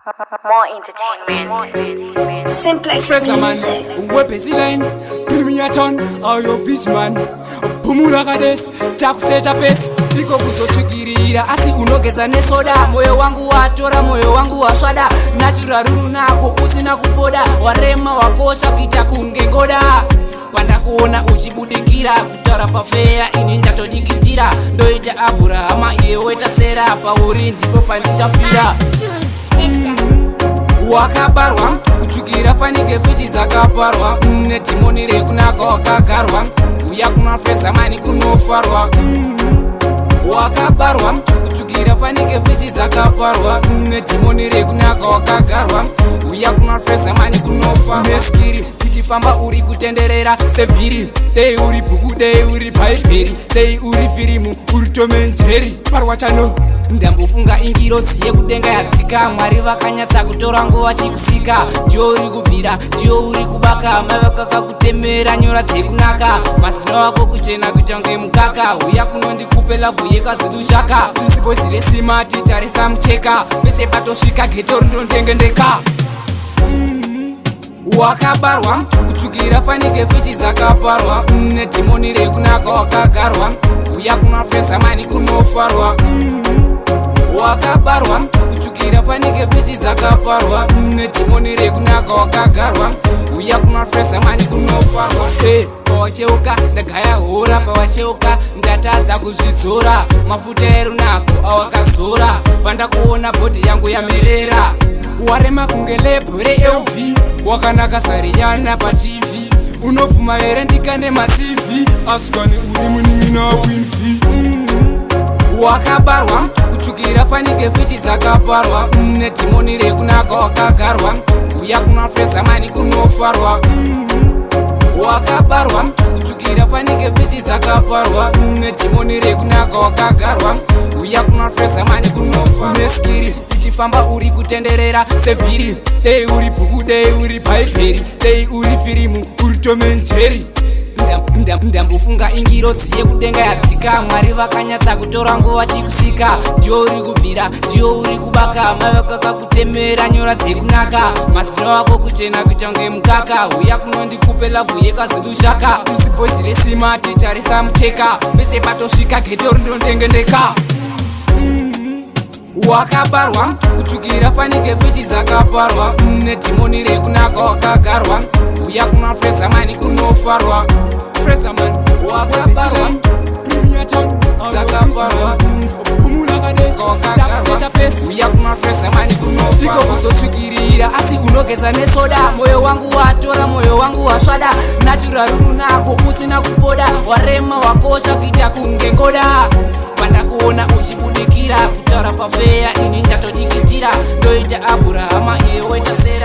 More entertainment. Simplex Fresaman, Music. webhesiline, Premier Town, auyo Fishman, Pumura Kades, Takuseta Pes, iko kuzotsvikirira asi unogeza nesoda. Moyo wangu watora, moyo wangu wasvada, natural runako usina kupoda, warema wakosha kuita kunge ngoda. Pandakuona uchibudikira, kutaura pafeya ini ndatodikitira, ndoita Abrahama iye woita Sera, pauri ndipo pandichafira. Wakabarwa kutsvukira fanike fishi dzakaparwa, nedhimoni rekunaka wakagarwa, uya kuna Frezamani kunofarwa. Wakabarwa kutsvukira fanike fishi dzakaparwa, nedhimoni rekunaka wakagarwa, uya kuna Frezamani kunofarwa. Neskiri uchifamba uri kutenderera sevhiri, dei uri bhuku, dei uri Bhaibheri, dei uri firimu, uri Tom and Jerry. Parwa chano ndambofunga ingirozi yekudenga yadzika, Mwari vakanyatsa kutora nguva chikusika. Ndiyo uri kubvira, ndiyo uri kubaka, mai vakakakutemera nyora dzekunaka, mazino ako kuchena kuita kunge mukaka. Uya kunondikupe love yekazilushaka, chisipozi resimati tarisa mucheka, pese patosvika ghetto rindondengendeka. Wakabarwa kutsvukira fanike fishi dzakaparwa, nedhimoni rekunaka wakagarwa, uya kuna Frezamani kunofarwa. Wakabarwa kutsvukira fanike fishi dzakaparwa, nedhimoni rekunaka wakagarwa, uya kuna Frezamani kunofarwa. Hey, pawacheuka ndagaya hora, pawacheuka ndatadza kuzvidzora, mafuta erunako awakazora, pandakuona body yangu yamerera. Warema kunge label reLV, wakanaka sariyana paTV, unobvuma here ndikane maCV? Asikani, uri munin'ina waQueen V. Wakabarwa kutsvukira fanike fishi dzakaparwa, nedhimoni rekunaka wakagarwa, uya kuna Frezamani kunofarwa. Wakabarwa kutsvukira fanike fishi dzakaparwa, nedhimoni rekunaka wakagarwa, uya kuna Frezamani kunofarwa. Neskiri uchifamba uri kutenderera sevhiri, dei uri bhuku, dei uri Bhaibheri, dei uri firimu, uri Tom and Jerry. Ndambofunga ingirozi yekudenga yadzika, Mwari vakanyatsa kutora nguva chikusika. Ndiyo uri kubvira, ndiyo uri kubaka, mai vakakakutemera nyora dzekunaka, mazino ako kuchena kuita kunge mukaka. Uya kunondikupe love yekazilushaka, isipozi resimati tarisa mucheka, pese patosvika ghetto rindondengendeka. Wakabarwa kutsvukira fanike fishi dzakaparwa, nedhimoni rekunaka wakagarwa, uya kuna Frezamani kunofarwa. Frezaman, wakabarwa dzakaparwa, wakagarwa, uya kuna Frezamani kunofarwa. Kuzotsvikirira asi unogeza nesoda, moyo wangu watora, moyo wangu wasvada, natural runako usina kupoda, warema wakosha kuita kunge ngoda. Pandakuona uchibudikira, kutaura pafeya ini ndatodikitira, ndoita Abrahama iye woita Sera.